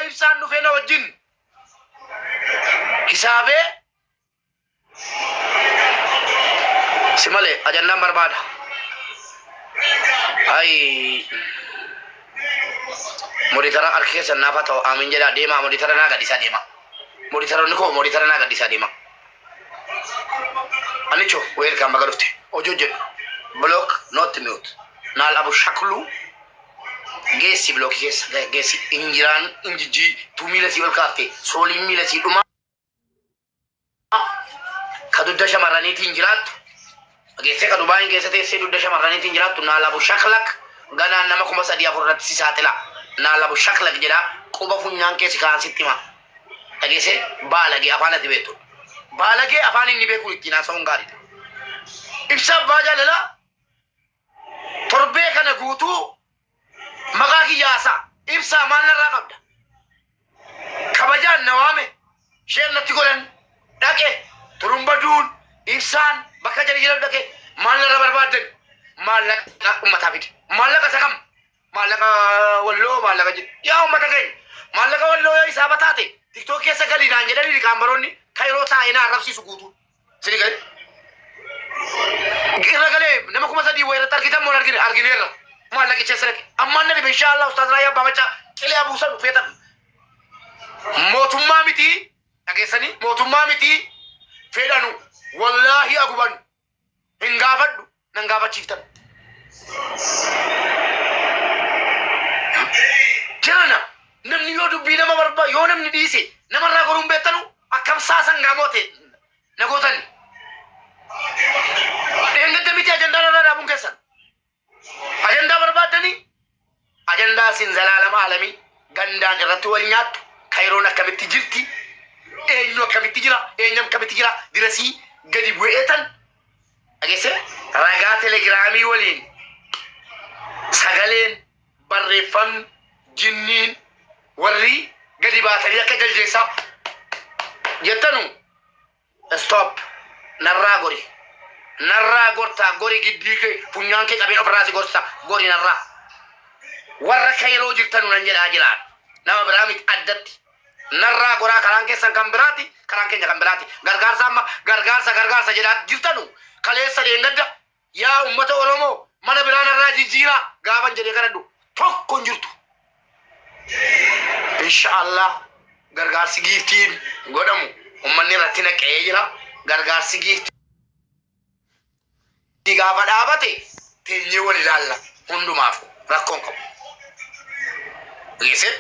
Ibsaan dhufee na wajjin hisaabee si malee ajandaan barbaada. Ayi moditara harki keessan naaf haa ta'u aamin jedhaa deemaa moditara naa gadhiisaa deemaa. Moditaroonni koo moditara naa gadhiisaa deemaa. Anicho welcome baga dhufte hojii hojjedhu. Block not mute. Naal abu shakluu geessi blockii keessa geessi injiraan injijjii tuu miila sii ol kaafte sooliin miila sii dhumaa ka dugda shamarraniitiin jiraattu geessee ka Dubaayin keessa teessee dugda shamarraniitiin jiraattu naalabu shaklak ganaan nama 3000 4 irratti si saaxila naalabu shaklak jedha quba funyaan kee si kaan sitti hima dhageessee baalagee afaan ati beektu baalagee afaan inni beeku ittiin haasa'uun gaariidha. Ibsa abbaa jaalalaa torbee kana guutuu maqaa kiyya haasa'a. Ibsaa maal narraa qabda? Kabajaan na waame, sheer natti godhan, dhaqe, turumba duun, ibsaan bakka jedhe jedhan dhaqe, maal narra barbaaddan? Maallaqa ummataa fide. Maallaqa isa kam? Maallaqa walloo, maallaqa jedhe. Yaa ummata keenya, maallaqa walloo yoo isaaba taate, tiktook keessa galii naan jedhanii liqaambaroonni kayroo taa'ee na arrabsiisu guutuu. Sini galee? Irra galee nama 3000 wayirratti argitan moo hin argine? Argineerra. Maallaqicha eessa dhaqe? Ammaan na dhibe inshaa Allah Ustaaz Raayyaa Abbaa Maccaa qilee abuusan feetan. Mootummaa miti dhageessanii mootummaa miti fedhanu wallaahi aguban hin gaafadhu nan gaafachiiftan. Jarana namni yoo dubbii nama barba yoo namni dhiise namarraa goruun beektanu akkam saasan gaamote na gootani. Dheengadda miti ajandaa narraa dhaabuun keessan. Ajandaa barbaaddanii ajandaa sin zalaalam aalamii gandaan irratti wal nyaattu kayroon akkamitti jirti eenyu akkamitti jira eenyu akkamitti jira dirasii gadi bu'eetan dhageesse ragaa telegiraamii waliin sagaleen barreeffamni jinniin warri gadi baatanii akka jaljeessaa jettanu Stop. Narraa gori. Narraa gortaa gori giddii kee funyaan kee qabeen ofirraa si gorsa gori narraa. Warra kayroo jirtanu nan jedhaa jiraan. Nama biraa miti addatti. Narraa goraa karaan keessan kan biraati karaan keenya kan biraati. Gargaarsa amma gargaarsa gargaarsa jedhaa jirtanu kaleessa dheengadda Yaa ummata Oromoo mana biraa narraa jijjiiraa gaafan jedhee kadhadhu tokko hin jirtu. Inshaallah gargaarsi giiftiin godhamu ummanni irratti naqee jira. Gargaarsi giiftii gaafa dhaabate teenyee wal ilaalla hundumaaf rakkoon qabu. Geessee?